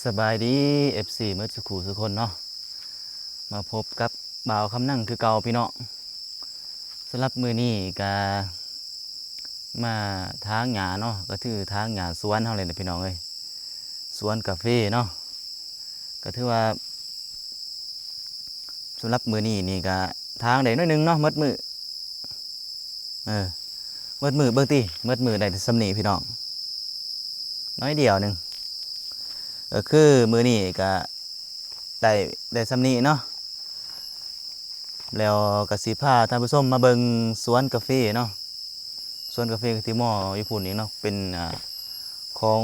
ສະບາຍດີ ເອັຟຊີ ໝົດສູ່ຄູ່ສູ່ຄົນເນາະ ມາພົບກັບບ່າວຄຳນັງຄືເກົ່າພີ່ນ້ອງ. ສຳລັບມື້ນີ້ກະມາຖາງຫຍ້າເນາະ ກະຖືຖາງຫຍ້າສວນເຮົາແຫຼະພີ່ນ້ອງເອີຍ ສວນກາເຟເນາະ. ກະຖືວ່າ ສຳລັບມື້ນີ້ນີ້ກະຖາງໄດ້ໜ້ອຍໜຶ່ງເນາະ ໝົດມື້ ເອີ ໝົດມື້ເບິ່ງຕິ ໝົດມື້ໄດ້ແຕ່ສ່ຳນີ້ພີ່ນ້ອງ ໜ້ອຍດຽວໜຶ່ງ. ກະຄືມື້ນີ້ກະໄດ້ ໄດ້ສ່ຳນີ້ເນາະ ແລ້ວກະຊິພາທ່ານຜູ້ຊົມມາເບິ່ງສວນກາເຟເນາະ. ສວນກາເຟທີ່ມໍຢູ່ພຸ້ນອີກເນາະ ເປັນ ອາ ຂອງ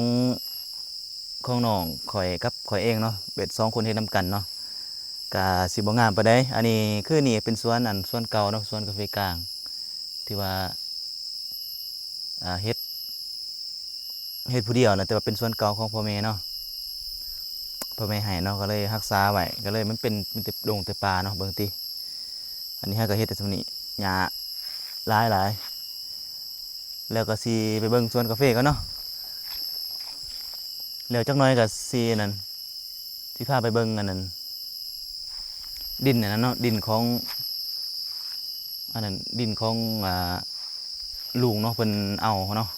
ຂອງນ້ອງຂ້ອຍກັບຂ້ອຍເອງເນາະ ເປັນສອງຄົນເຮັດນຳກັນເນາະ ກະຊິບໍ່ງາມປານໃດ. ອັນນີ້ຄືນີ້ເປັນສວນ ອັນ ສວນເກົ່າເນາະ ສວນກາເຟກາງ ທີ່ວ່າ ອາ ເຮັດ ເຮັດຜູ້ດຽວນະ ແຕ່ວ່າເປັນສວນເກົ່າຂອງພໍ່ແມ່ເນາະ ພໍ່ແມ່ໃຫ້ເນາະ ກະເລີຍຮັກສາໄວ້ ກະເລີຍມັນເປັນ ເປັນແຕ່ດົງແຕ່ປ່າເນາະ. ເບິ່ງຕິ ອັນນີ້ເຮົາກະເຮັດແຕ່ສ່ຳນີ້ ຫຍ້າຫຼາຍໆ ແລ້ວກະຊິໄປເບິ່ງສວນກາເຟກ່ອນເນາະ ແລ້ວຈັກໜ້ອຍກະຊິອັນນັ້ນ ຊິພາໄປເບິ່ງອັນນັ້ນ ດິນອັນນັ້ນເນາະ ດິນຂອງ ອັນນັ້ນ ດິນຂອງ ອາ ລຸງເນາະ ເພິ່ນເອົາເນາະ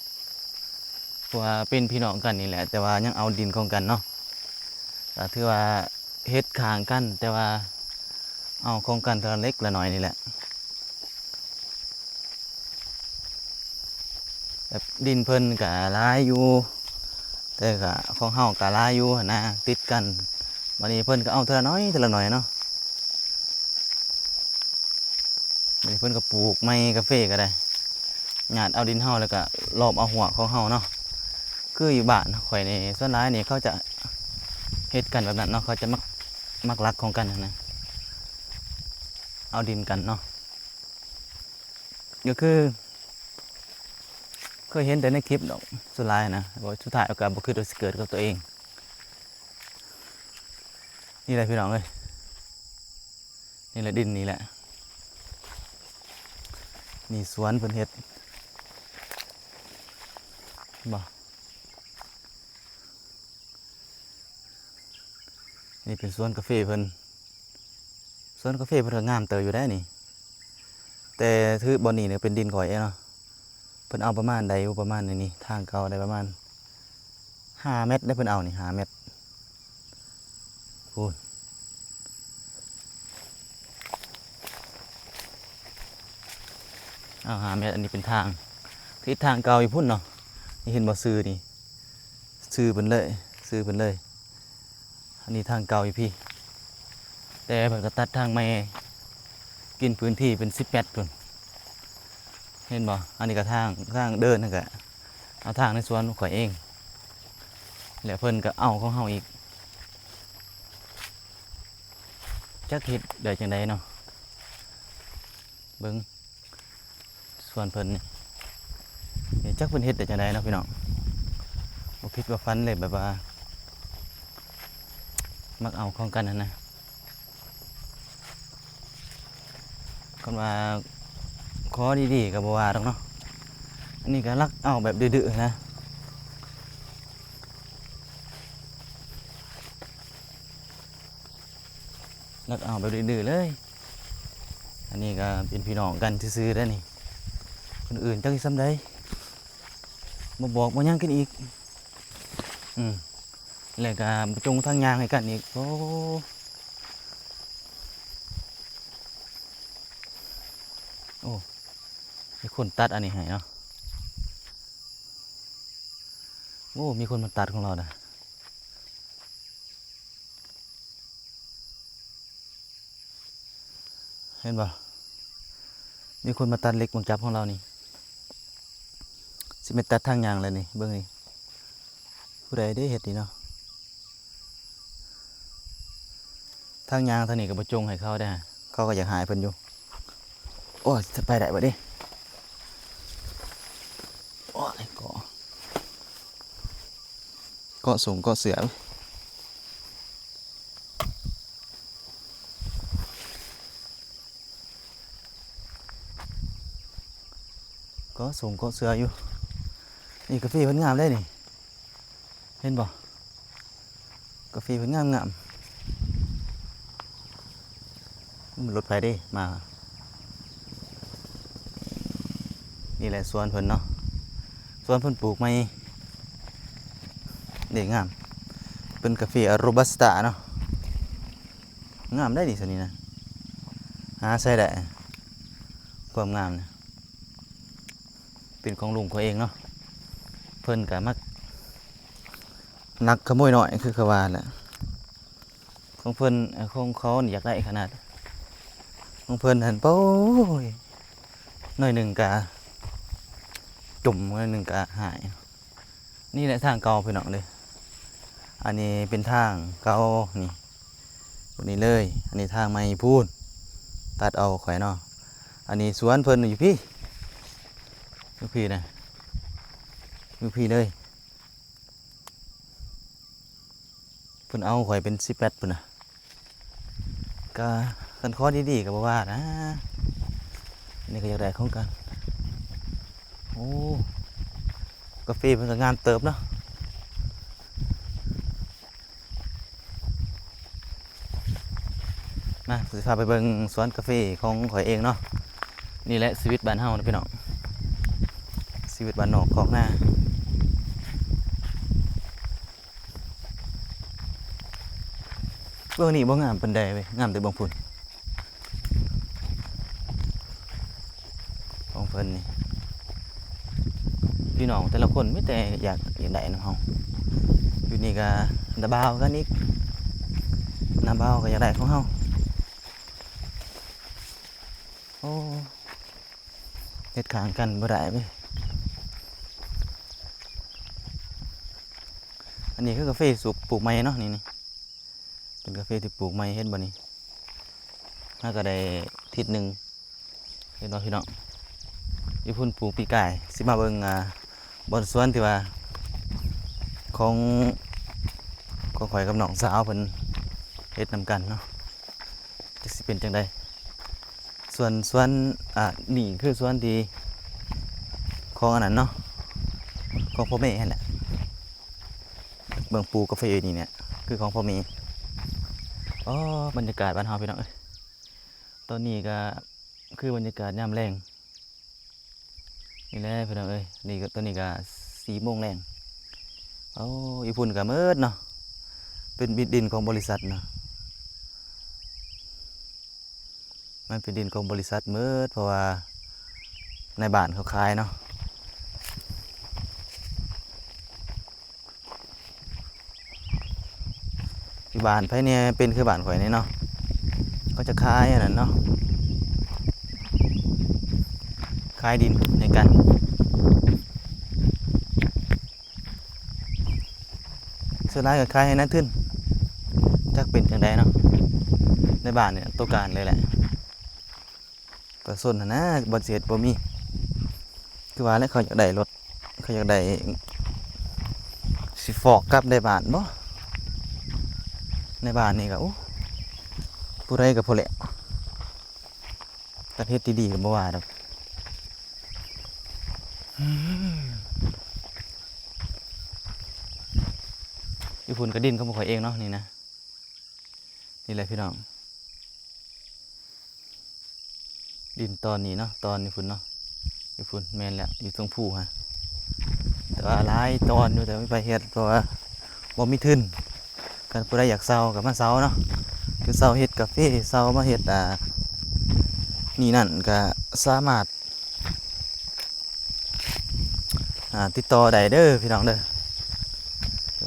ເພາະວ່າເປັນພີ່ນ້ອງກັນນີ້ແຫຼະ ແຕ່ວ່າຍັງເອົາດິນຂອງກັນເນາະ. ກະຖືວ່າເຮັດຂ້າງກັນ ແຕ່ວ່າເອົາຂອງກັນເທື່ອລະເລັກລະໜ້ອຍນີ້ແຫຼະ. ແບບດິນເພິ່ນກະຫຼາຍຢູ່ ແຕ່ກະຂອງເຮົາກະຫຼາຍຢູ່ຫັ້ນນະ ຕິດກັນ. ບາດນີ້ເພິ່ນກະເອົາເທື່ອລະໜ້ອຍ ເທື່ອລະໜ້ອຍເນາະ. ບາດນີ້ເພິ່ນກະປູກໃໝ່ ກາເຟກະໄດ້ ຍາດເອົາດິນເຮົາ ແລ້ວກະລອບເອົາຮົ້ວຂອງເຮົາເນາະ. ຄືຢູ່ບ້ານຂ້ອຍນີ້ ສ່ວນຫຼາຍນີ້ເຂົາຈະເຮັດກັນແບບນັ້ນເນາະ ເຂົາຈະມັກ ມັກລັກຂອງກັນຫັ້ນນະ ເອົາດິນກັນເນາະ. ກະຄືເຄີຍເຫັນແຕ່ໃນຄລິບດອກ ສ່ວນຫຼາຍນະ ແຕ່ວ່າສຸດທ້າຍກະບໍ່ຄິດວ່າຊິເກີດກັບຕົວເອງ. ນີ້ແຫຼະພີ່ນ້ອງເອີຍ ນີ້ແຫຼະດິນນີ້ແຫຼະ ນີ້ສວນເພິ່ນເຮັດ ເຫັນບໍ່? ນີ້ເປັນສວນກາເຟເພິ່ນ ສວນກາເຟເພິ່ນກະງາມເຕີບຢູ່ໄດ໋ນີ້ ແຕ່ຄືບ່ອນນີ້ນີ້ເປັນດິນຂ້ອຍເອງເນາະ. ເພິ່ນເອົາປະມານໃດ ປະມານນີ້ ທາງເກົ່າໄດ້ປະມານຫ້າແມັດໄດ໋ ເພິ່ນເອົານີ້ຫ້າແມັດ ພຸ້ນ ເອົາຫ້າແມັດ. ອັນນີ້ເປັນທາງ ທີ່ທາງເກົ່າຢູ່ພຸ້ນເນາະ ນີ້ເຫັນບໍ່ ຊື່ນີ້ ຊື່ເພິ່ນເລີຍ ຊື່ເພິ່ນເລີຍ. ອັນນີ້ທາງເກົ່າຢູ່ພີ້ ແຕ່ເພິ່ນກະຕັດທາງໃໝ່ ກິນພື້ນທີ່ເປັນສິບແມັດພຸ້ນ ເຫັນບໍ່? ອັນນີ້ກະທາງ ທາງເດີນຫັ້ນກະເອົາທາງໃນສວນຂ້ອຍເອງ ແລ້ວເພິ່ນກະເອົາຂອງເຮົາອີກ ຈັກເຮັດໄດ້ຈັ່ງໃດເນາະ. ເບິ່ງ ສວນເພິ່ນນີ້ ນີ້ຈັກເພິ່ນເຮັດໄດ້ຈັ່ງໃດເນາະພີ່ນ້ອງ ບໍ່ຄິດວ່າຝັນເລີຍ ແບບວ່າມັກເອົາຂອງກັນຫັ້ນນະ. ຄັນວ່າຂໍດີໆກະບໍ່ວ່າດອກເນາະ ອັນນີ້ກະລັກເອົາແບບດື້ໆນະ. ລັກເອົາແບບດື້ໆເລີຍ. ອັນນີ້ກະເປັນພີ່ນ້ອງກັນຊື່ໆເດ້ນີ້ ຄົນອື່ນຈັກຊິຊ່ຳໃດ ບໍ່ບອກບໍ່ຫຍັງກັນອີກ. ອືມ ແລ້ວກະບໍ່ຈົ່ງທາງຍ່າງໃຫ້ກັນອີກ. ໂອ້ ໂອ້ ມີຄົນຕັດອັນນີ້ໃຫ້ເນາະ. ໂອ້ ມີຄົນມາຕັດຂອງລາວນະ. ເຫັນບໍ່? ມີຄົນມາຕັດເຫຼັກບັງຈັບຂອງລາວນີ້. ຊິແມ່ນຕັດທາງຍ່າງແລ້ວນີ້ ເບິ່ງນີ້. ຜູ້ໃດເດ້ເຮັດນີ້ເນາະ? ທາງຍ່າງທາງນີ້ກະບໍ່ຈົ່ງໃຫ້ເຂົາເດ້ ເຂົາກະຢາກໃຫ້ເພິ່ນຢູ່. ໂອ້ຍ ຊິໄປໄດ້ບໍ່ເດ້? ໂອ້ຍ ເກາະ ເກາະສົງເກາະເສືອ. ເກາະສົງເກາະເສືອຢູ່. ນີ້ກາເຟເພິ່ນງາມເດ້ນີ້ ເຫັນບໍ່? ກ ກາເຟເພິ່ນງາມໆ. ມັນລົດໃຜເດ້ມາ. ນີ້ແຫຼະສວນເພິ່ນເນາະ, ສວນເພິ່ນປູກໃໝ່ເດ້ ງາມ. ເປັນກາເຟໂຣບັສຕາເນາະ, ງາມໄດ໋ນີ້ ຊັ້ນນີ້ນະ. ຫາໃສໄດ້ ຄວາມງາມນະ. ເປັນຂອງລຸງເຂົາເອງເນາະ, ເພິ່ນກະມັກລັກຂະໂມຍນ້ອຍ ຄືເຂົາວ່າແຫຼະ. ຂອງເພິ່ນ ຂອງເຂົານີ້ຢາກໄດ້ຂະໜາດ, ຂອງເພິ່ນຫັ້ນ ໂອ້ຍ ໜ້ອຍໜຶ່ງກະຈົ່ມ ໜ້ອຍໜຶ່ງກະຫາຍ. ນີ້ແຫຼະທາງເກົ່າພີ່ນ້ອງເດີ, ອັນນີ້ເປັນທາງເກົ່ານີ້ ນີ້ເລີຍ. ອັນນີ້ທາງໃໝ່ພຸ້ນ ຕັດເອົາຂ້ອຍເນາະ. ອັນນີ້ສວນເພິ່ນຢູ່ພີ້ ຢູ່ພີ້ນະ ຢູ່ພີ້ເລີຍ. ເພິ່ນເອົາຂ້ອຍເປັນສິບແປດພຸ້ນນະ. ກະຄັນຂໍດີໆກະບໍ່ວ່ານະ, ອັນນີ້ກະຢາກໄດ້ຄືກັນ. ໂອ້ ກາເຟເພິ່ນກະງາມເຕີບເນາະ. ມາ ຊິພາໄປເບິ່ງສວນກາເຟຂອງຂ້ອຍເອງເນາະ. ນີ້ແຫຼະຊີວິດບ້ານເຮົານະພີ່ນ້ອງ, ຊີວິດບ້ານນອກຄອກນາ. ເບື້ອງນີ້ບໍ່ງາມປານໃດເວີຍ, ງາມແຕ່ເບື້ອງພຸ້ນ. ຂອງເພິ່ນນີ້ ພີ່ນ້ອງແຕ່ລະຄົນມີແຕ່ຢາກ ຢາກໄດ້ນຳເຮົາ. ຢູ່ນີ້ກະໜ້າບ່າວກັນອີກ, ໜ້າບ່າວກະຢາກໄດ້ຂອງເຮົາ. ໂອ້ ເຮັດຂ້າງກັນບໍ່ໄດ້ເວີຍ. ອັນນີ້ຄືກາເຟສຸກ ປູກໃໝ່ເນາະ ນີ້ ນີ້ ເປັນກາເຟທີ່ປູກໃໝ່ ເຫັນບໍ່ນີ້. ຫາກະໄດ້ທິດໜຶ່ງ ເຫັນບໍ່ພີ່ນ້ອງ, ຢູ່ພຸ້ນປູກປີກາຍ. ຊິມາເບິ່ງ ອ່າ ບ່ອນສວນທີ່ວ່າຂອງ ຂອງຂ້ອຍກັບນ້ອງສາວເພິ່ນເຮັດນຳກັນເນາະ, ຈັກຊິເປັນຈັ່ງໃດ. ສ່ວນສວນ ອ່າ ນີ້ຄືສວນທີ່ຂອງອັນນັ້ນເນາະ, ຂອງພໍ່ແມ່ຫັ້ນແຫຼະ. ເບິ່ງປູກກາເຟຢູ່ນີ້ແຫຼະ ຄືຂອງພໍ່ແມ່. ອໍ ບັນຍາກາດບ້ານເຮົາພີ່ນ້ອງເອີຍ, ຕອນນີ້ກະຄືບັນຍາກາດຍາມແລງ. ນີ້ແຫຼະພີ່ນ້ອງເອີຍ, ນີ້ກະ ຕອນນີ້ກະສີ່ໂມງແລງ. ໂອ້ ຢູ່ພຸ້ນກະໝົດເນາະ, ເປັນດິນຂອງບໍລິສັດເນາະ, ມັນເປັນດິນຂອງບໍລິສັດໝົດ ເພາະວ່ານາຍບ້ານເຂົາຂາຍເນາະ. ຢູ່ບ້ານໃຜແດ່ເປັນຄືບ້ານຂ້ອຍນີ້ເນາະ, ເຂົາຈະຂາຍອັນນັ້ນເນາະ, ຂາຍດິນໃຫ້ກັນ. ສ່ວນຫຼາຍກໍຂາຍໃຫ້ນາຍທຶນ, ຈັກເປັນຈັ່ງໃດເນາະ. ໃນບ້ານນີ້ໂຕການເລີຍແຫຼະ. ປະຊາຊົນຫັ້ນນະ ບ່ອນຊິເຮັດບໍ່ມີ. ຄືວ່າແຫຼະ ເຂົາຢາກໄດ້ລົດ ເຂົາຢາກໄດ້ ຊິຟອກກັບໄດ້ບ້ານບໍ່? ໃນບ້ານນີ້ກໍ ໂອ້ ຜູ້ໃດກໍພໍແລ້ວ, ຄັນເຮັດດີໆກໍບໍ່ວ່າດອກ. ຢູ່ພຸ້ນກໍດິນຂອງພວກຂ້ອຍເອງເນາະ ນີ້ນະ. ນີ້ແຫຼະພີ່ນ້ອງ ດິນຕອນນີ້ເນາະ, ຕອນຢູ່ພຸ້ນເນາະ, ຢູ່ພຸ້ນ ແມ່ນແຫຼະ ຢູ່ເທິງພູຫັ້ນ. ແຕ່ວ່າຫຼາຍຕອນຢູ່ ແຕ່ບໍ່ມີໃຜເຮັດ ເພາະວ່າບໍ່ມີທຶນ. ຄັນຜູ້ໃດຢາກເຊົ່າກໍມາເຊົ່າເນາະ, ຄືເຊົ່າເຮັດກາເຟ ເຊົ່າມາເຮັດ ອ່າ ນີ້ນັ້ນ ກໍສາມາດ ອ່າ ຕິດຕໍ່ໄດ້ເດີພີ່ນ້ອງເດີ.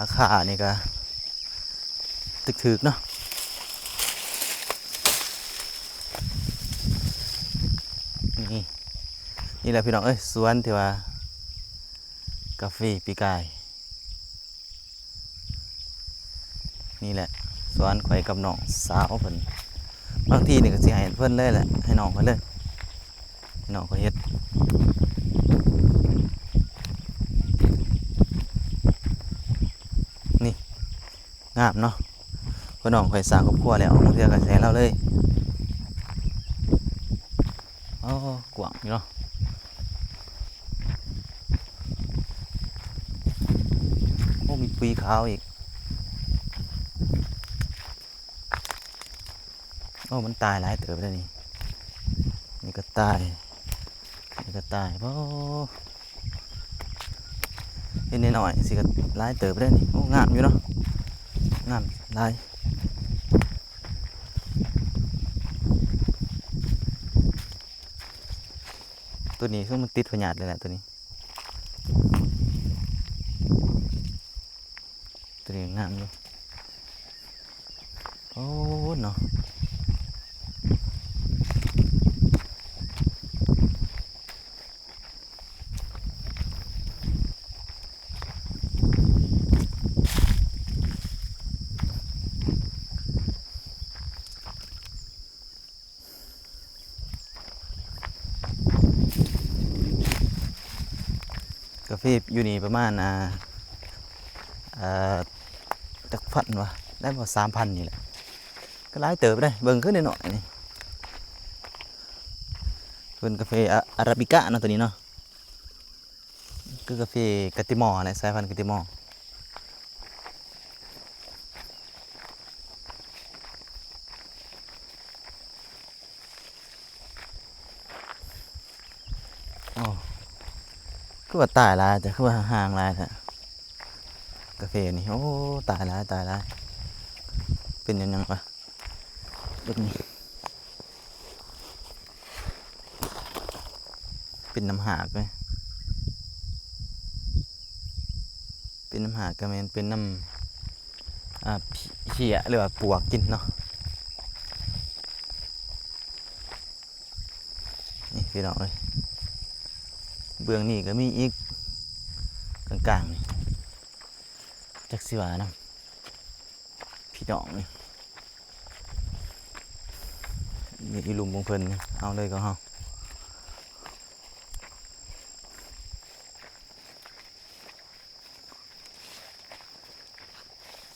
ລາຄານີ້ກໍຖືກໆເນາະ. ນີ້ ນີ້ແຫຼະພີ່ນ້ອງເອີຍ ສວນທີ່ວ່າກາເຟປີກາຍ. ນີ້ແຫຼະ ສວນຂ້ອຍກັບນ້ອງສາວເພິ່ນ. ບາງທີນີ້ກໍຊິໃຫ້ເພິ່ນເລີຍແຫຼະ ໃຫ້ນ້ອງເພິ່ນເລີຍ ໃຫ້ນ້ອງຂ້ອຍເຮັດ. ນີ້ ງາມເນາະ, ພໍ່ນ້ອງຂ້ອຍສ້າງຄອບຄົວແລ້ວ ບາງເທື່ອກໍໃຫ້ລາວເລີຍ. ອໍ ກວ້າງຢູ່ເນາະ. ໂອ້ ມີປຸຍຂາວອີກ. ໂອ້ ມັນຕາຍຫຼາຍເຕີບເດ້ນີ້. ນີ້ກໍຕາຍ ນີ້ກໍຕາຍ. ໂອ້ ເຫັນນ້ອຍໆ ຊິກໍຫຼາຍເຕີບເດ້ນີ້. ໂອ້ ງາມຢູ່ເນາະ ງາມຫຼາຍ. ຕົວນີ້ຄືມັນຕິດພະຍາດເລີຍແຫຼະ ຕົວນີ້. ຕົວນີ້ງາມຢູ່. ໂອ້ ເນາະ ກາເຟຢູ່ນີ້ປະມານ ອ່າ ອ່າ ຈັກພັນວະ ໄດ້ບໍ່ ສາມພັນນີ້ແຫຼະ. ກໍຫຼາຍເຕີບເດ້ ເບິ່ງຄືນ້ອຍໆນີ້. ເພິ່ນກາເຟອາ ອາຣາບິກາເນາະ ຕົວນີ້ເນາະ. ຄືກາເຟກາຕິມໍຫັ້ນແຫຼະ ສາຍພັນກາຕິມໍ. ໂອ້ ຄືວ່າຕາຍຫຼາຍແທ້ ຄືວ່າຫ່າງຫຼາຍແທ້ ກາເຟນີ້. ໂອ້ ຕາຍຫຼາຍ ຕາຍຫຼາຍ. ເປັນຫຍັງຫຍັງວະ ເປັນ ເປັນນ້ຳຫາກເດ້ ເປັນນ້ຳຫາກກໍແມ່ນເປັນນ້ຳ ອ່າ ເພ- ເພຍ ຫຼືວ່າປວກກິນເນາະ. ນີ້ພີ່ນ້ອງເອີຍ ເບື້ອງນີ້ກໍມີອີກ ກາງໆນີ້ ຈັກຊິວ່ານຳ ພີ່ນ້ອງນີ້. ນີ້ອີ່ລຸ່ມຂອງເພິ່ນນີ້ ເອົາເລີຍຂອງເຮົາ.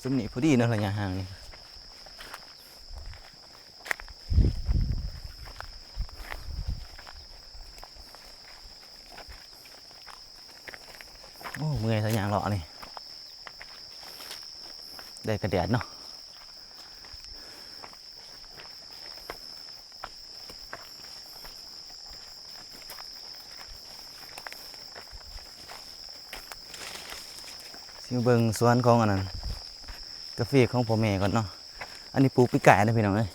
ຊຸມນີ້ພໍດີເນາະ ໄລຍະຫ່າງນີ້. ໂອ້ ເມື່ອຍຊະ ຍ່າງເລາະນີ້ ແດດກໍແດດເນາະ. ຊິມາເບິ່ງສວນຂອງອັນນັ້ນ ກາເຟຂອງພໍ່ແມ່ກ່ອນເນາະ. ອັນນີ້ປູກປີກາຍເດ້ພີ່ນ້ອງເອີຍ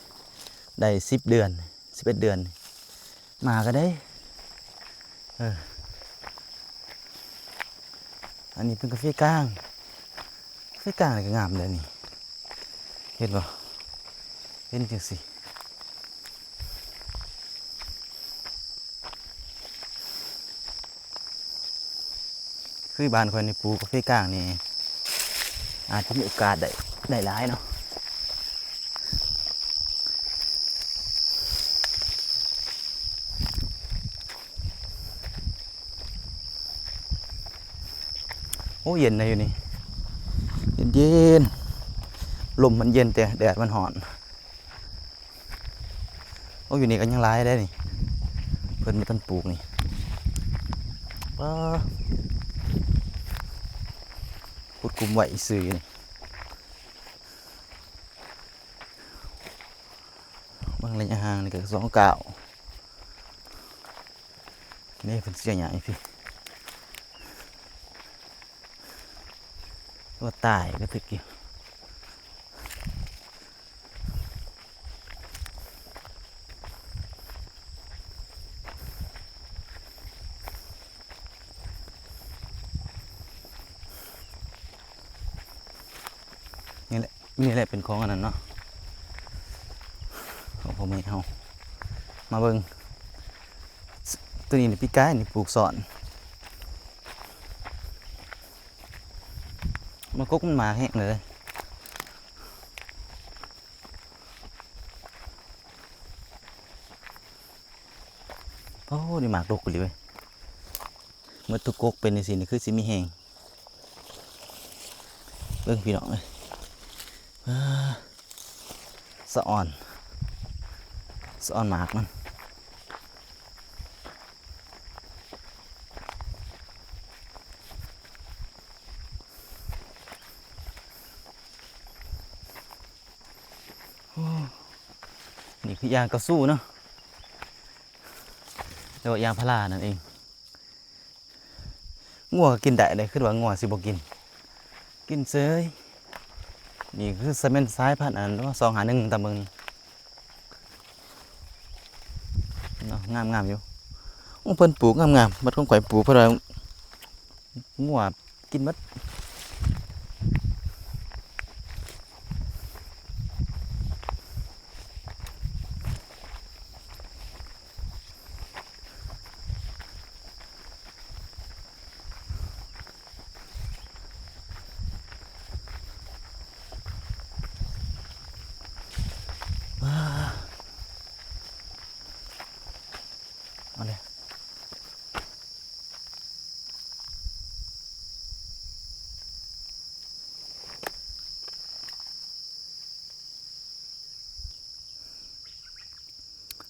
ໄດ້ສິບເດືອນ ສິບເອັດເດືອນ ໝາກະໄດ້. ເອີ ອັນນີ້ເປັນກາເຟກ້າງ ກາເຟກ້າງນີ້ກໍງາມເດ້ນີ້ ເຫັນບໍ່ ເຫັນຈັ່ງຊີ້. ຄືບ້ານຂ້ອຍນີ້ປູກກາເຟກ້າງນີ້ ອາດຈະມີໂອກາດໄດ້ ໄດ້ຫຼາຍເນາະ. ໂອ້ ເຢັນນະຢູ່ນີ້ ເຢັນໆ ລົມມັນເຢັນ ແຕ່ແດດມັນຮ້ອນ. ໂອ້ ຢູ່ນີ້ກໍຍັງຫຼາຍເດ້ນີ້ ເພິ່ນບໍ່ທັນປູກນີ້. ປ້າ ຂຸດຂຸມໄວ້ຊື່ຢູ່ນີ້. ເບິ່ງໄລຍະຫ່າງນີ້ກໍສອງກ້າວເດ້. ເພິ່ນເສຍຫຍ້າໃຫ້ພີ່ ວ່າຕາຍກໍຖືກຢູ່. ນີ້ແຫຼະ ນີ້ແຫຼະເປັນຂອງອັນນັ້ນເນາະ ຂອງພໍ່ແມ່ເຮົາ. ມາເບິ່ງ ຕົວນີ້ນີ້ ປີກາຍນີ້ປູກຊ້ອນ ມັນກົກມັນໝາກແຮງເລີຍ. ໂອ້ ນີ້ໝາກດົກອີ່ຫຼີເວີຍ ໝົດທຸກກົກເປັນຈັ່ງຊີ້ນີ້ ຄືຊິມີແຮງ. ເບິ່ງພີ່ນ້ອງເອີຍ ອາ ສະອອນ ສະອອນໝາກມັນ. ໂ ຄືຢາງເກົາຊູເນາະ ຫຼືວ່າຢາງພາລານັ້ນເອງ. ງົວກໍກິນໄດ້ເດ້ ຄິດວ່າງົວຊິບໍ່ກິນ ກິນເສີຍ. ນີ້ຄືສະແມ່ນສາຍພັນອັນນັ້ນເນາະ ສອງຫ້າໜຶ່ງ ຕາມເບິ່ງນີ້ເນາະ ງາມໆຢູ່. ໂອ້ ເພິ່ນປູກງາມໆ ບັດຂອງຂ້ອຍປູກເພິ່ນວ່າ ງົວກິນໝົດ. ເອົາເລີຍ.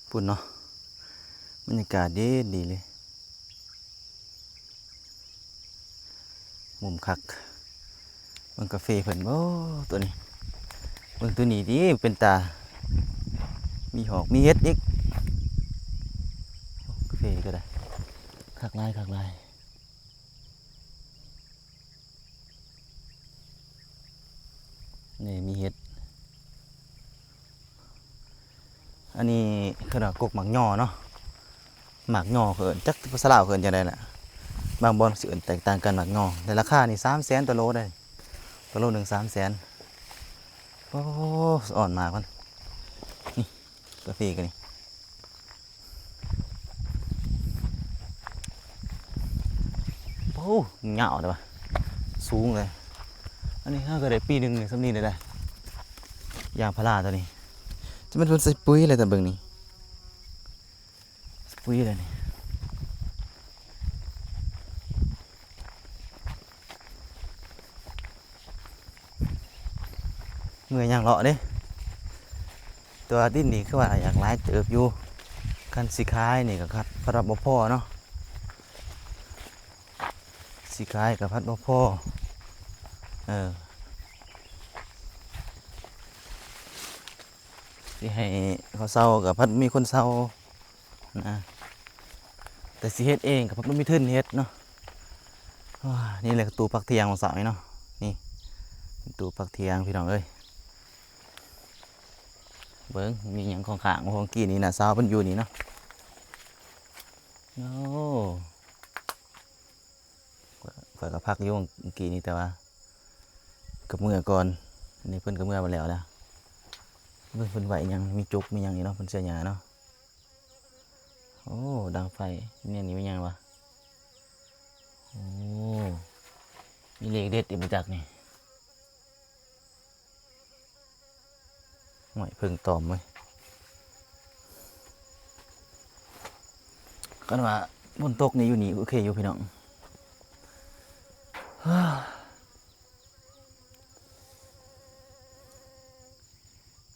ພຸ້ນເນາະ ບັນຍາກາດເຢັນດີເລີຍ. ມຸມຄັກ ເບິ່ງກາເຟເພິ່ນ ໂອ້ ໂຕນີ້ ເບິ່ງໂຕນີ້ຕິ ເປັນຕາມີຫອກມີເຫັດອີກ. ກາເຟນີ້ກໍໄດ້ ຄັກຫຼາຍ ຄັກຫຼາຍ. ນີ້ມີເຫັດ ອັນນີ້ເອີ້ນວ່າກົກໝາກຍໍ່ເນາະ ໝາກຍໍ່ເຂົາເອີ້ນ ຈັກພາສາລາວເຂົາເອີ້ນຈັ່ງໃດລະ ບາງບ່ອນຊິເອີ້ນແຕກຕ່າງກັນ ໝາກຍໍ່. ແລະລາຄານີ້ສາມແສນຕໍ່ໂລເດ້ ຕໍ່ໂລໜຶ່ງສາມແສນ. ໂອ້ ອອນໝາກມັນ ນີ້ ກາເຟກໍນີ້ ໂອ້ ຍາວເດ້ວ່າ ສູງເລີຍ. ອັນນີ້ເຮົາກໍໄດ້ປີໜຶ່ງນີ້ ສ່ຳນີ້ໄດ້ ຢາງພາລາຕົວນີ້ ຈະແມ່ນເພິ່ນໃສ່ປຸ໋ຍແລ້ວ ຕາເບິ່ງນີ້ ປຸ໋ຍແລ້ວນີ້. ເມື່ອຍຍ່າງເລາະເດ້ ແຕ່ວ່າດິນນີ້ຄືວ່າຢາກຫຼາຍເຕີບຢູ່. ຄັນຊິຂາຍນີ້ກໍຄັດ ພັດວ່າບໍ່ພໍເນາະ ຊິຂາຍກໍພັດບໍ່ພໍ. ເອີ ຊິໃຫ້ເຂົາເຊົ່າກໍພັດມີຄົນເຊົ່ານະ ແຕ່ຊິເຮັດເອງກໍພັດບໍ່ມີທຶນເຮັດເນາະ. ໂອ້ຍ ນີ້ແຫຼະຕູ້ພັກທ່ຽງຂອງສາວນີ້ເນາະ ນີ້ຕູ້ພັກທ່ຽງພີ່ນ້ອງເອີຍ. ເບິ່ງມີຫຍັງຂອງຂ້າງ ຂອງກີ້ນີ້ນະ ສາວເພິ່ນຢູ່ນີ້ເນາະ. ໂອ້ ຂ້ອຍກໍພັກຢູ່ກີ້ນີ້ ແຕ່ວ່າກໍເມືອກ່ອນ ອັນນີ້ເພິ່ນກໍເມືອໄປແລ້ວລະ. ເບິ່ງເພິ່ນໄວ້ຫຍັງ ມີຈົກມີຫຍັງນີ້ເນາະ ເພິ່ນເສຍຫຍ້າເນາະ. ໂອ້ ດັງໄຟ ແນວນີ້ແມ່ນຫຍັງວະ? ໂອ້ ມີເລກເດັດອີກບໍ່ຈັກນີ້. ໂອ້ຍ ເຜິ້ງຕອມເວີຍ. ຄັນວ່າຝົນຕົກນີ້ ຢູ່ນີ້ໂອເຄຢູ່ພີ່ນ້ອງ.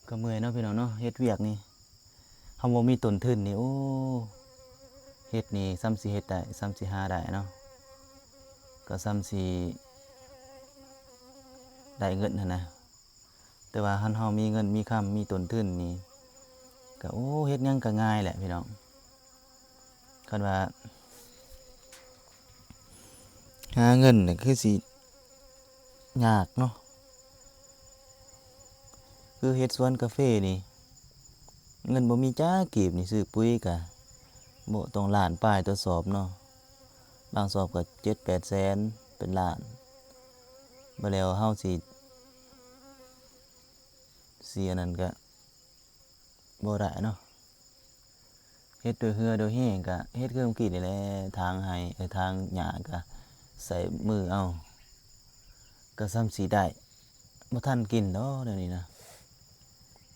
ກໍເມື່ອຍເນາະພີ່ນ້ອງເນາະ ເຮັດວຽກນີ້ ເຮົາບໍ່ມີຕົ້ນທຶນນີ້ ໂອ້ ເຮັດນີ້ສ່ຳຊິເຮັດໄດ້ ສ່ຳຊິຫາໄດ້ເນາະ ກໍສ່ຳຊິໄດ້ເງິນຫັ້ນນະ. ແຕ່ວ່າຄັນເຮົາມີເງິນມີຄຳ ມີຕົ້ນທຶນນີ້ ກໍ ໂອ້ ເຮັດຫຍັງກໍງ່າຍແຫຼະພີ່ນ້ອງ. ຄັນວ່າຫາເງິນນີ້ຄືຊິຍາກເນາະ. ຄືເຮັດສວນກາເຟນີ້ ເງິນບໍ່ມີຈັກກີບນີ້ ຊື້ປຸ໋ຍກະບໍ່ ຕ້ອງລ້ານປາຍຕໍ່ສອບເນາະ. ບາງສອບກໍເຈັດແປດແສນ ເປັນລ້ານ. ບາດແລ້ວເຮົາຊິ ຊິອັນນັ້ນກະບໍ່ໄດ້ເນາະ. ເຮັດໂດຍເຫື່ອໂດຍແຮງ ກະເຮັດຄືເມື່ອກີ້ນີ້ແຫຼະ ຖາງໄຮ່ ເອີ ຖາງຫຍ້າກະໃຊ້ມືເອົາ ກະສ່ຳຊິໄດ້ ບໍ່ທັນກິນດອກແນວນີ້ນະ.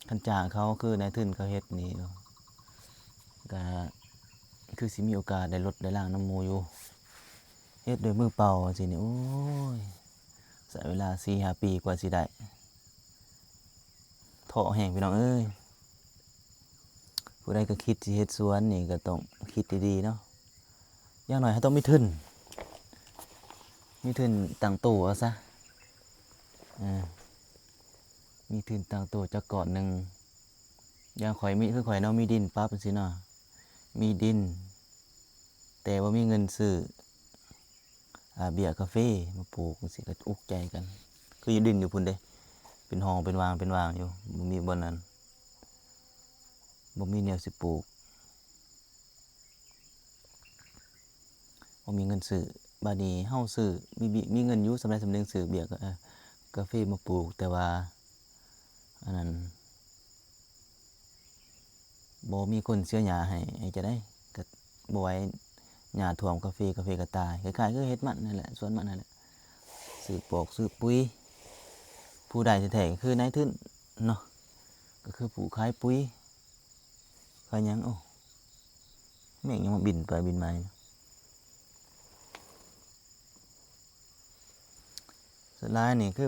ຄັນຈ້າງເຂົາຄືນາຍທຶນເຂົາເຮັດນີ້ ກະຄືຊິມີໂອກາດໄດ້ລົດໄດ້ລາງນຳໝູ່ຢູ່. ເຮັດດ້ວຍມືເປົ່າຈັ່ງຊີ້ນີ້ ໂອ້ຍ ໃຊ້ເວລາສີ່ຫ້າປີກວ່າຊິໄດ້. ທໍ້ແຮງພີ່ນ້ອງເອີຍ. ຜູ້ໃດກໍຄິດຊິເຮັດສວນນີ້ກໍຕ້ອງຄິດດີໆເນາະ. ຢ່າງໜ້ອຍເຮົາຕ້ອງມີທຶນ ມີທຶນຕັ້ງໂຕເອົາຊະ. ເອີ ມີທຶນຕັ້ງໂຕຈັກກ້ອນໜຶ່ງ ຢ່າງຂ້ອຍມີ ຄືຂ້ອຍເນາະ ມີດິນປັບຈັ່ງຊີ້ເນາະ ມີດິນ ແຕ່ບໍ່ມີເງິນຊື້ ອາ ເບ້ຍກາເຟມາປູກຈັ່ງຊີ້ ກໍອຸກໃຈກັນ. ຄືຢູ່ດິນຢູ່ພຸ້ນເດ້ ເປັນຮ່ອງເປັນວ່າງເປັນວ່າງຢູ່ ບໍ່ມີບ່ອນນັ້ນ ບໍ່ມີແນວຊິປູກ. ບໍ່ມີເງິນຊື້ ບາດນີ້ເຮົາຊື້ ມີ ມີເງິນຢູ່ສ່ຳໃດສ່ຳໜຶ່ງ ຊື້ເບ້ຍກາ ເອີ ກາເຟມາປູກ ແຕ່ວ່າ ອັນນັ້ນ ບໍ່ມີຄົນເສຍຫຍ້າໃຫ້ ເຮັດຈັ່ງໃດ ກໍບໍ່ໄຫວ ຫຍ້າຖ້ວມກາເຟ ກາເຟກໍຕາຍ. ຄ້າຍໆຄືເຮັດມັນນັ້ນແຫຼະ ສວນມັນນັ້ນແຫຼະ ຊື້ປອກຊື້ປຸ໋ຍ. ຜູ້ໄດ້ແທ້ໆ ກໍຄືນາຍທຶນເນາະ ກໍຄືຜູ້ຂາຍປຸ໋ຍ ຂາຍຫຍັງ. ໂອ້ ແມ່ງຍັງມາບິນໄປບິນມາຢູ່. ສ່ວນຫຼາຍນີ້ຄື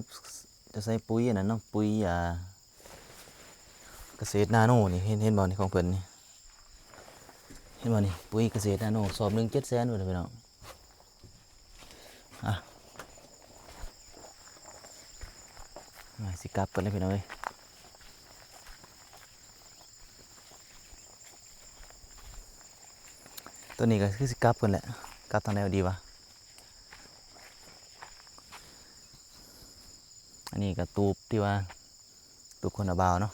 ຈະໃສ່ປຸ໋ຍອັນນັ້ນເນາະ ປຸ໋ຍ ອາ ກະເສດນາໂນນີ້ ເຫັນ ເຫັນບໍ່ນີ້ ຂອງເພິ່ນນີ້ ເຫັນບໍ່ນີ້ ປຸ໋ຍກະເສດນາໂນ ສອບໜຶ່ງເຈັດແສນພຸ້ນນະພີ່ນ້ອງ. ອ່ະ ມາ ຊິກັບກ່ອນເດີພີ່ນ້ອງເອີຍ. ຕົວນີ້ກໍຄືຊິກັບກ່ອນແຫຼະ ກັບທາງໃດດີວະ? ອັນນີ້ກໍຕູບທີ່ວ່າ ຕູບຂອງນ້າບ່າວເນາະ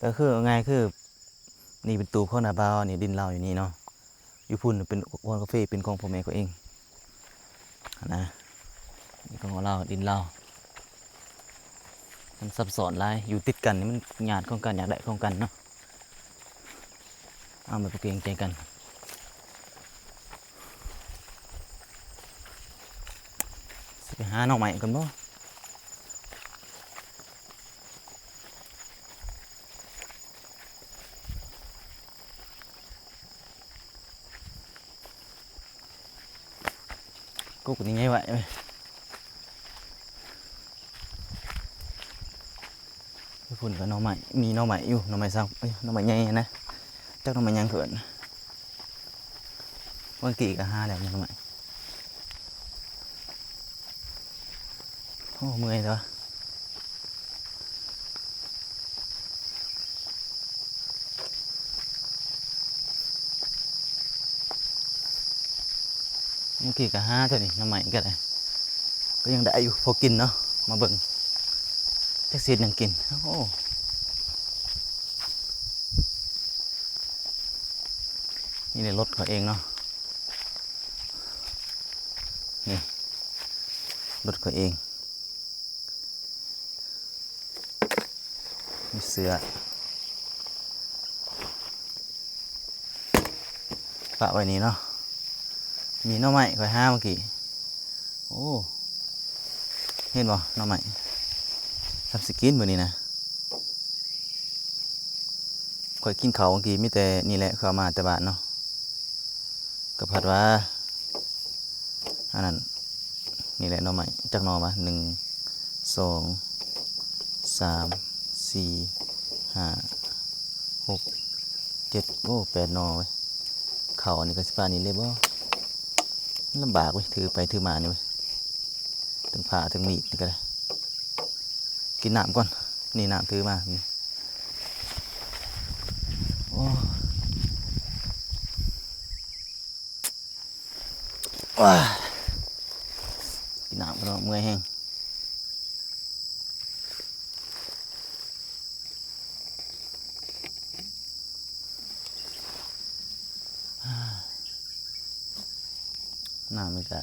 ກໍຄືເອົາງ່າຍຄື ນີ້ເປັນຕູບຂອງນ້າບ່າວ ນີ້ດິນລາວຢູ່ນີ້ເນາະ ຢູ່ພຸ້ນເປັນ ສວນກາເຟເປັນຂອງພໍ່ແມ່ເຂົາເອງຫັ້ນນະ. ນີ້ຂອງລາວ ດິນລາວ ມັນຊັບຊ້ອນຫຼາຍ ຢູ່ຕິດກັນນີ້ມັນຍາດຂອງກັນ ຢາກໄດ້ຂອງກັນເນາະ ເອົາ ມັນບໍ່ເກງໃຈກັນ. ຊິໄປຫາໜໍ່ໄມ້ກ່ອນບໍ? ກົກນີ້ໃຫຍ່ໄວເວີຍ. ຢູ່ພຸ້ນກໍໜໍ່ໄມ້ ມີໜໍ່ໄມ້ຢູ່ ໜໍ່ໄມ້ສັງ ເອີຍ ໜໍ່ໄມ້ໃຫຍ່ຫັ້ນນະ ຈັກໜໍ່ໄມ້ຫຍັງເຂົາເອີ້ນ. ເມື່ອກີ້ກໍຫາແລ້ວໜໍ່ໄມ້. ໂອ້ ເມື່ອຍແທ້ວະ. ເມື່ອກີ້ກໍຫາເທົ່ານີ້ ໜໍ່ໄມ້ກໍໄດ້ ກໍຍັງໄດ້ຢູ່ ພໍກິນເນາະ. ມາເບິ່ງ ຈັກຊິເຮັດຫຍັງກິນ. ໂອ້ ນີ້ແຫຼະ ລົດຂ້ອຍເອງເນາະ ນີ້ ລົດຂ້ອຍເອງ. ມີເສື້ອປະໄວ້ນີ້ເນາະ. ມີໜໍ່ໄມ້ຂ້ອຍຫາເມື່ອກີ້. ໂອ້ ເຫັນບໍ່ ໜໍ່ໄມ້. ສ່ຳຊິກິນມື້ນີ້ນະ. ຂ້ອຍກິນເຂົ້າເມື່ອກີ້ມີແຕ່ນີ້ແຫຼະ ເຂົາເອົາມາແຕ່ບ້ານເນາະ. ກໍພັດວ່າ ອັນນັ້ນ ນີ້ແຫຼະໜໍ່ໄມ້ ຈັກໜໍ່ວະ ໜຶ່ງ ສອງ ສາມ ສີ່ ຫ້າ ຫົກ ເຈັດ ໂອ້ ແປດໜໍ່ເວີຍ. ເຂົ້າອັນນີ້ກໍຊິປານນີ້ເລີຍບໍ? ລຳບາກເວີຍ ຖືໄປຖືມານີ້ເວີຍ ທັງພ້າທັງມີດນີ້ກໍໄດ້. ກິນນ້ຳກ່ອນ ນີ້ນ້ຳຖືມານີ້. ໂອ້ ວ້າ ກິນນ້ຳກ່ອນເນາະ ເມື່ອຍແຮງ. ນ້ຳນີ້ກະ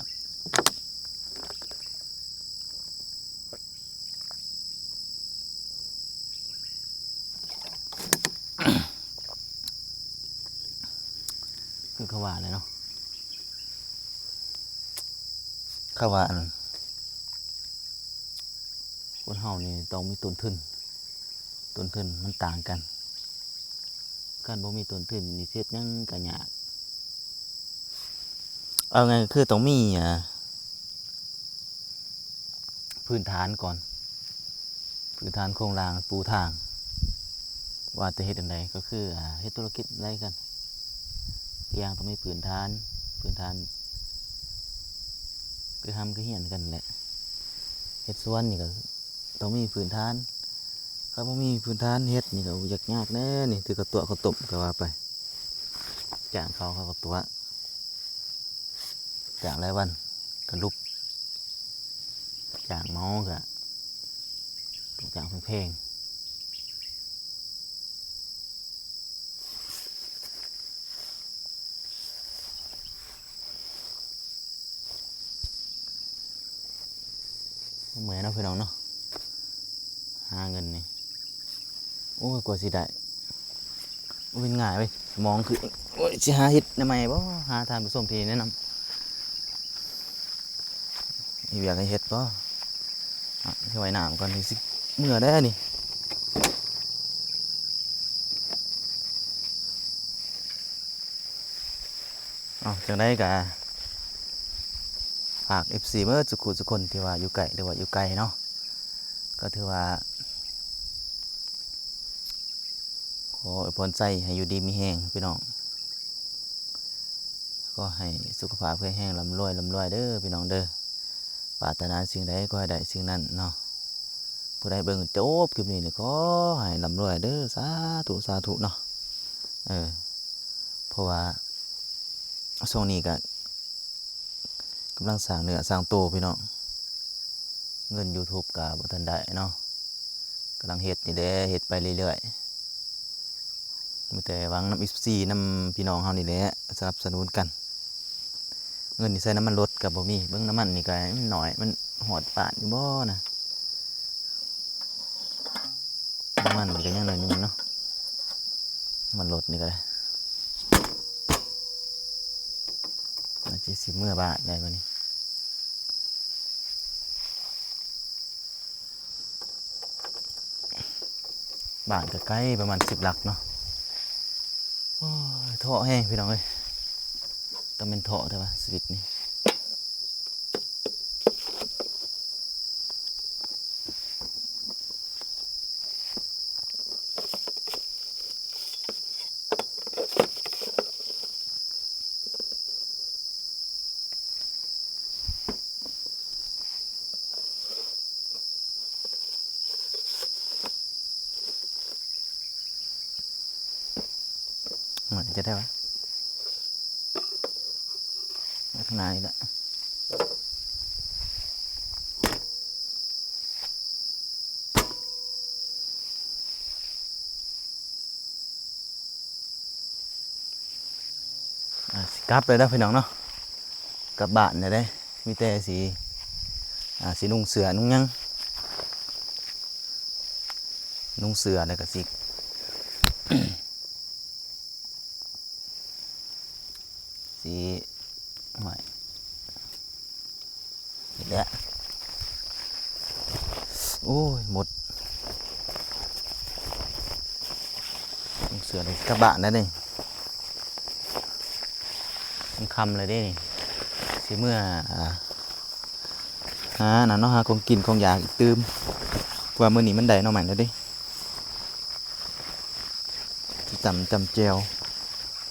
ຄືເຂົາວ່າແຫຼະເນາະ ເຂົາວ່າ ອັນ ຄົນເຮົານີ້ຕ້ອງມີຕົ້ນທຶນ ຕົ້ນທຶນມັນຕ່າງກັນ. ຄັນບໍ່ມີຕົ້ນທຶນນີ້ ເຮັດຫຍັງກໍຍາກ. ເອົາງ່າຍຄືຕ້ອງມີ ອ່າ ພື້ນຖານກ່ອນ ພື້ນຖານໂຄງລ່າງປູທາງ ວ່າຈະເຮັດອັນໃດ ກໍຄື ອ່າ ເຮັດທຸລະກິດໃດກັນ ທຸກຢ່າງຕ້ອງມີພື້ນຖານ ພື້ນຖານຄືຮ່ຳຄືຮຽນກັນແຫຼະ. ເຮັດສວນນີ້ກໍຕ້ອງມີພື້ນຖານ ຖ້າບໍ່ມີພື້ນຖານເຮັດນີ້ກໍຢາກຍາກແດ່ນີ້ ຖືກະຕົວະເຂົ້າຕົ້ມກໍວ່າໄປ ຈ້າງເຂົາ ເຂົາກໍຕົວະ ຈ້າງລາຍວັນກໍຫຼຸບ ຈ້າງເໝົາກໍຕ້ອງຈ້າງແພງໆ. ເມື່ອຍເນາະພີ່ນ້ອງເນາະ ຫາເງິນນີ້ ໂອ້ຍ ກວ່າຊິໄດ້ ບໍ່ແມ່ນງ່າຍເວີຍ ສະໝອງຄື ໂອ້ຍ ຊິຫາເຮັດແນວໃໝ່ບໍ່ ຫາທ່ານຜູ້ຊົມທີ່ແນະນຳ ມີວຽກໃຫ້ເຮັດບໍ່ ອະ ຊິໄວ້ນ້ຳກ່ອນ ຊິເມືອແລ້ວນີ້. ເອົາ ຈັ່ງໃດກະຝາກເອັຟຊີເບິດສຸຂູສຸຄົນທີ່ວ່າຢູ່ໃກ້ ຫຼືວ່າຢູ່ໄກເນາະ ກໍຖືວ່າຂໍອວຍພອນໃສ່ໃຫ້ຢູ່ດີມີແຮງພີ່ນ້ອງ ຂໍໃຫ້ສຸຂະພາບແຂງແຮງ ລ່ຳລວຍ ລ່ຳລວຍເດີພີ່ນ້ອງເດີ. ປາດຖະໜາສິ່ງໃດກໍໃຫ້ໄດ້ສິ່ງນັ້ນເນາະ ຜູ້ໃດເບິ່ງຈົບຄລິບນີ້ນີ້ ຂໍໃຫ້ລ່ຳລວຍເດີ ສາທຸ ສາທຸເນາະ ເອີ ເພາະວ່າຊ່ວງນີ້ກະກຳລັງສ້າງເນື້ອສ້າງໂຕພີ່ນ້ອງ ເງິນຢູທູບກະບໍ່ທັນໄດ້ເນາະ ກຳລັງເຮັດນີ້ແຫຼະ ເຮັດໄປເລື້ອຍໆ ມີແຕ່ຫວັງນຳເອັຟຊີ ນຳພີ່ນ້ອງເຮົານີ້ແຫຼະ ສະໜັບສະໜູນກັນ ເງິນນີ້ໃສ່ນ້ຳມັນລົດກໍບໍ່ມີ ເບິ່ງນ້ຳມັນນີ້ກໍມັນໜ້ອຍ ມັນຮອດບ້ານຢູ່ບໍ່ນະ ນ້ຳມັນນີ້ກໍຍັງໜ້ອຍໜຶ່ງເນາະ ນ້ຳມັນລົດນີ້ກໍໄດ້ ອາດຈະຊິເມືອບ້ານໄດ້ບັດນີ້. ບ້ານກໍໄກປະມານສິບຫຼັກເນາະ ໂອ້ຍ ທໍ້ແຮງພີ່ນ້ອງເອີຍ ຕ້ອງແມ່ນທໍ້ແທ້ວ່າຊີວິດນີ້. ມັນຈະໄດ້ວະ ໄວ້ຂ້າງໜ້ານີ້ລະ ອ່າ ຊິກັບແລ້ວເດີພີ່ນ້ອງເນາະ ກັບບ້ານແລ້ວເດ້ ມີແຕ່ຊິ ອ່າ ຊິນຸ່ງເສື້ອນຸ່ງຫຍັງ ນຸ່ງເສື້ອແລ້ວກໍຊິ ຊິ ຫ້ວຍ ນີ້ແຫຼະ ໂອ້ຍ ໝົດ ເສື້ອນີ້ກັບບ້ານແລ້ວນີ້ ມັນຄ່ຳແລ້ວເດ້ນີ້ ຊິເມືອ ອ່າ ຫານັ້ນເນາະ ຫາຂອງກິນຂອງຢາກອີກຕື່ມ ເພາະວ່າມື້ນີ້ມັນໄດ້ໜໍ່ໄມ້ແລ້ວເດ້ ຊິຕຳ ຕຳແຈ່ວ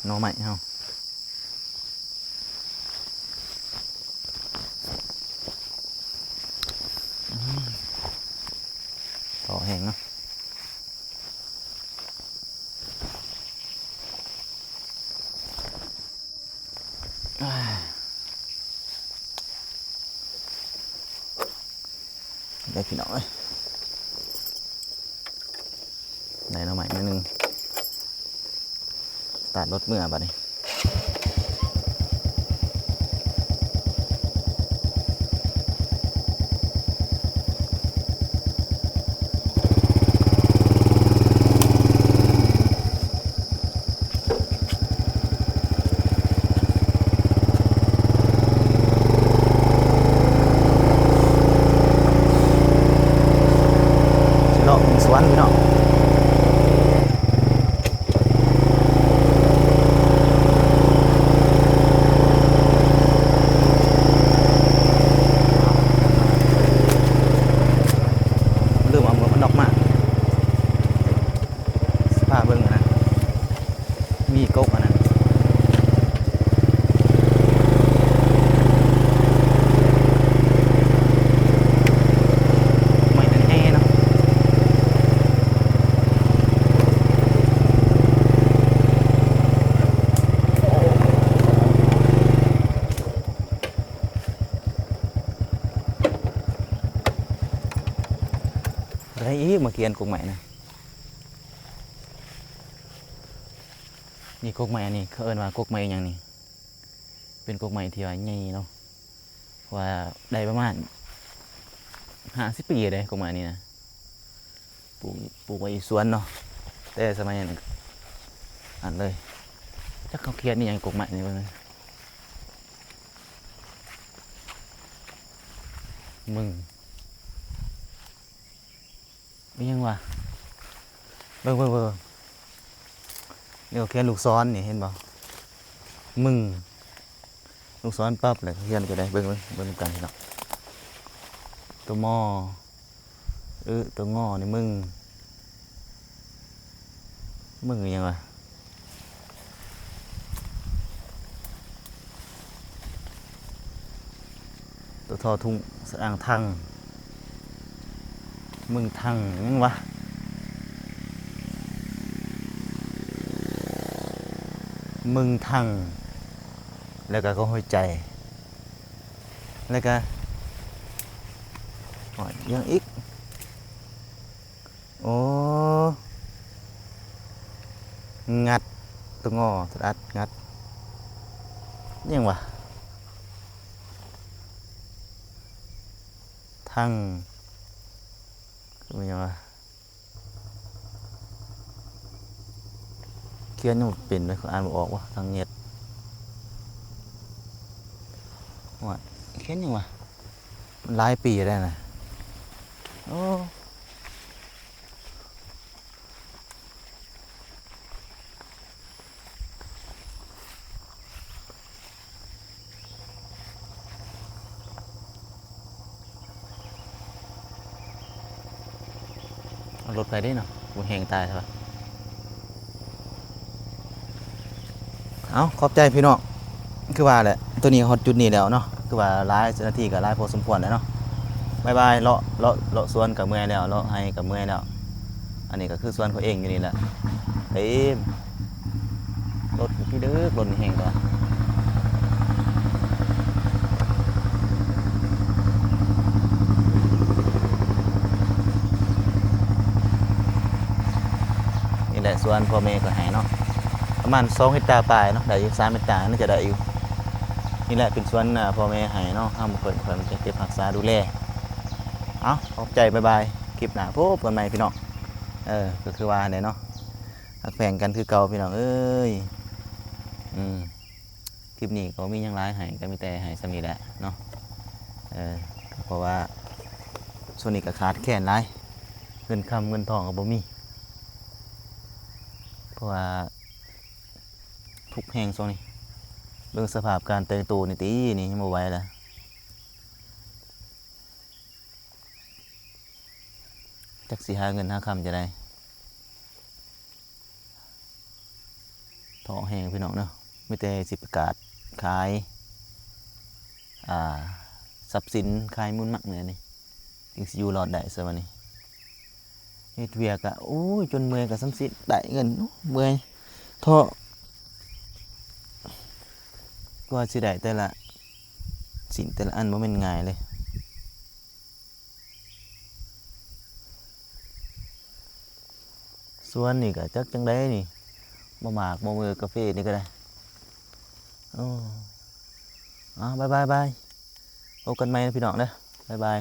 ໜໍ່ໄມ້ເຮົາ. ອືມ ທໍ້ແຮງເນາະ ໄດ້ພີ່ນ້ອງເອີຍ. ໄດ້ໜໍ່ໄມ້ໜ້ອຍໜຶ່ງ ສະຕາດລົດເມືອບາດນີ້. ຊິເລາະເບິ່ງສວນພີ່ນ້ອງ. ຄຽນກົກໄມ້ນະ. ນີ້ກົກໄມ້ອັນນີ້ ເຂົາເອີ້ນວ່າກົກໄມ້ຫຍັງນີ້? ເປັນກົກໄມ້ທີ່ວ່າໃຫຍ່ເນາະ ເພາະວ່າໄດ້ປະມານຫ້າສິບປີເດ້ ກົກໄມ້ນີ້ນະ. ປູກ ປູກໄວ້ຢູ່ສວນເນາະ ແຕ່ສະໄໝນັ້ນ ອັນເລີຍ ຈັກເຂົາຂຽນອີ່ຫຍັງ ກົກໄມ້ນີ້ເບິ່ງ ມຶງ ອີ່ຫຍັງວະ ເບິ່ງ ເບິ່ງ ເບິ່ງ ນີ້ເຂົາຂຽນລູກສອນນີ້ ເຫັນບໍ່? ມຶງ ລູກສອນປັບ ແລ້ວຂຽນກໍໄດ້ ເບິ່ງ ເບິ່ງ ເບິ່ງນຳກັນເນາະ ຕົວມໍ ອ ຕົວງໍນີ້ ມຶງ ມຶງອີ່ຫຍັງວະ? ຕົວທໍທຸງ ສະອາງທັງ ມຶງທັງ ຫຍັງວະ? ມຶງທັງ ແລ້ວກໍຫົວໃຈ ແລ້ວກໍ ຫຍັງອີກ? ໂອ້ ງັດ ຕົວງໍ ສະອາດ ງັດ ຫຍັງວະ? ທັງ ຄືຫຍັງວະ? ຂຽນຍັງບໍ່ເປັນເລີຍ ອ່ານບໍ່ອອກວະ ທັງແງດ ໂອ້ຍ ຂຽນຫຍັງວະ? ມັນຫຼາຍປີແລ້ວນະ ໂອ້. ເອົາລົດໄປເດ້ເນາະ ບໍ່ແຮງຕາຍຊະ. ເອົາ ຂອບໃຈພີ່ນ້ອງ ຄືວ່າແຫຼະ ໂຕນີ້ຮອດຈຸດນີ້ແລ້ວເນາະ ຄືວ່າຫຼາຍເຈົ້າໜ້າທີ່ກໍຫຼາຍພໍສົມຄວນແລ້ວເນາະ. ບາຍບາຍ ເລາະ ເລາະ ເລາະສວນກໍເມື່ອຍແລ້ວ ເລາະໄຮ່ກໍເມື່ອຍແລ້ວ. ອັນນີ້ກໍຄືສວນເຂົາເອງຢູ່ນີ້ແຫຼະ ເຕັມ ລົດພີ່ເດີ ລົດນີ້ແຮງກວ່າ ນີ້ແຫຼະສວນພໍ່ແມ່ກໍໃຫ້ເນາະ ປະມານສອງເຮັກຕາປາຍເນາະ ໄດ້ຢູ່ສາມເຮັກຕາ ໜ້າຈະໄດ້ຢູ່. ນີ້ແຫຼະເປັນສວນ ອາ ພໍ່ແມ່ໃຫ້ເນາະ ເຮົາບໍ່ຄ່ອຍ ຄ່ອຍໄດ້ເກັບຮັກສາດູແລ. ເອົາ ຂອບໃຈ ບາຍບາຍ ຄລິບໜ້າພົບກັນໃໝ່ພີ່ນ້ອງ. ເອີ ກໍຄືວ່າຫັ້ນແຫຼະເນາະ ຮັກແພງກັນຄືເກົ່າພີ່ນ້ອງເອີຍ. ອືມ ຄລິບນີ້ກໍບໍ່ມີຫຍັງຫຼາຍໃຫ້ ກໍມີແຕ່ໃຫ້ສ່ຳນີ້ແຫຼະເນາະ. ເອີ ເພາະວ່າຊ່ວງນີ້ກໍຂາດແຄນຫຼາຍ ເງິນຄຳເງິນທອງກໍບໍ່ມີ ເພາະວ່າທຸກແຮງຊ່ວງນີ້. ເບິ່ງສະພາບການແຕ່ງໂຕນີ້ຕິ ນີ້ຍັງບໍ່ໄຫວລະ. ຈັກຊິຫາເງິນຫາຄຳຈັ່ງໃດ ທໍແຮງພີ່ນ້ອງເນາະ. ມີແຕ່ຊິປະກາດຂາຍ ອ່າ ຊັບສິນ ຂາຍມູນມັກແນວນີ້ ຈຶ່ງຊິຢູ່ລອດໄດ້ຊະບັດນີ້. ເຮັດວຽກກະ ໂອ້ຍ ຈົນເມື່ອຍກະສ່ຳຊິໄດ້ເງິນ ໂອ້ ເມື່ອຍ ທໍ້ ກວ່າຊິໄດ້ແຕ່ລະ ສິ່ງແຕ່ລະອັນບໍ່ແມ່ນງ່າຍເລີຍ. ສວນນີ້ກໍຈັກຈັ່ງໃດນີ້ ບໍ່ໝາກບໍ່ເມີກາເຟນີ້ກໍໄດ້. ໂອ້ ເອົາ ບາຍບາຍ ບາຍ ພົບກັນໃໝ່ນະພີ່ນ້ອງເດີ ບາຍບາຍ.